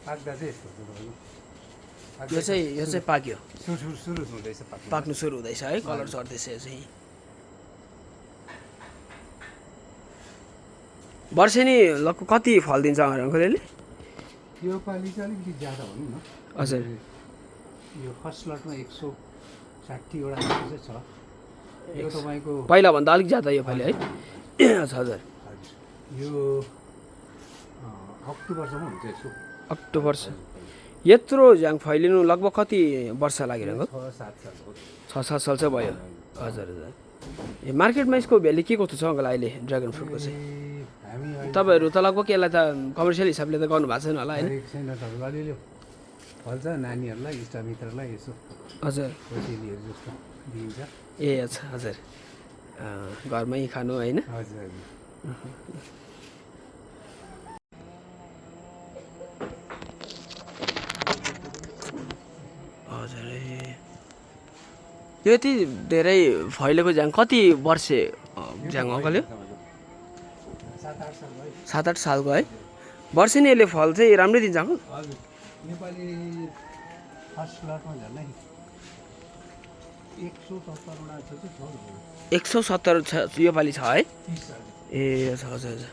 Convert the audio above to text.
पाक्दा चाहिँ यस्तो हुन्छ तपाईँको। यो चाहिँ पाक्यो, सुरु हुँदैछ पाक्नु। पाक्नु सुरु हुँदैछ है, कलर चढ्दैछ यो चाहिँ। वर्षेनी लगभग कति फल दिन्छ अङ्कल यसले? यो पालि चाहिँ अलिकति ज्यादा भनौँ न। हजुर। यो फर्स्ट लटमा 160वटा जस्तो चाहिँ छ। यो तपाईँको पहिलाभन्दा अलिक ज्यादा यो पालि है? हजुर। यो अक्टोबरसम्म हुन्छ यसो। अक्टोबर यत्रो झ्याङ फैलिनु लगभग कति वर्ष लाग्यो अङ्कल? 6-7 साल हो। 6-7 साल चाहिँ भयो। हजुर हजुर। ए मार्केटमा यसको भ्याल्यु के कस्तो छ अङ्कल अहिले ड्रागन फ्रुटको चाहिँ? हामी तपाईँहरू त लगभग यसलाई त कमर्सियल हिसाबले त गर्नु भएको छैन होला होइन? छैन तपाईँको अलिअलि फल्छ नानीहरूलाई, इष्टमित्रलाई यसो हजुर। कोसेलीहरू जस्तो दिइन्छ। ए अच्छा हजुर। घरमै खानु होइन? हजुर। हजुर। यो यति धेरै फैलेको झ्याङ कति वर्षे झ्याङ अङ्कल यो? 7-8 साल भयो। 7-8 सालको है? वर्षे नै यसले फल चाहिँ राम्रै दिन्छ अङ्कल? हजुर। नेपाली फर्स्ट लटमा झन्डै 170वटा छ चाहिँ छ। 170 छ योपालि छ है? 30 साल। ए हजुर हजुर।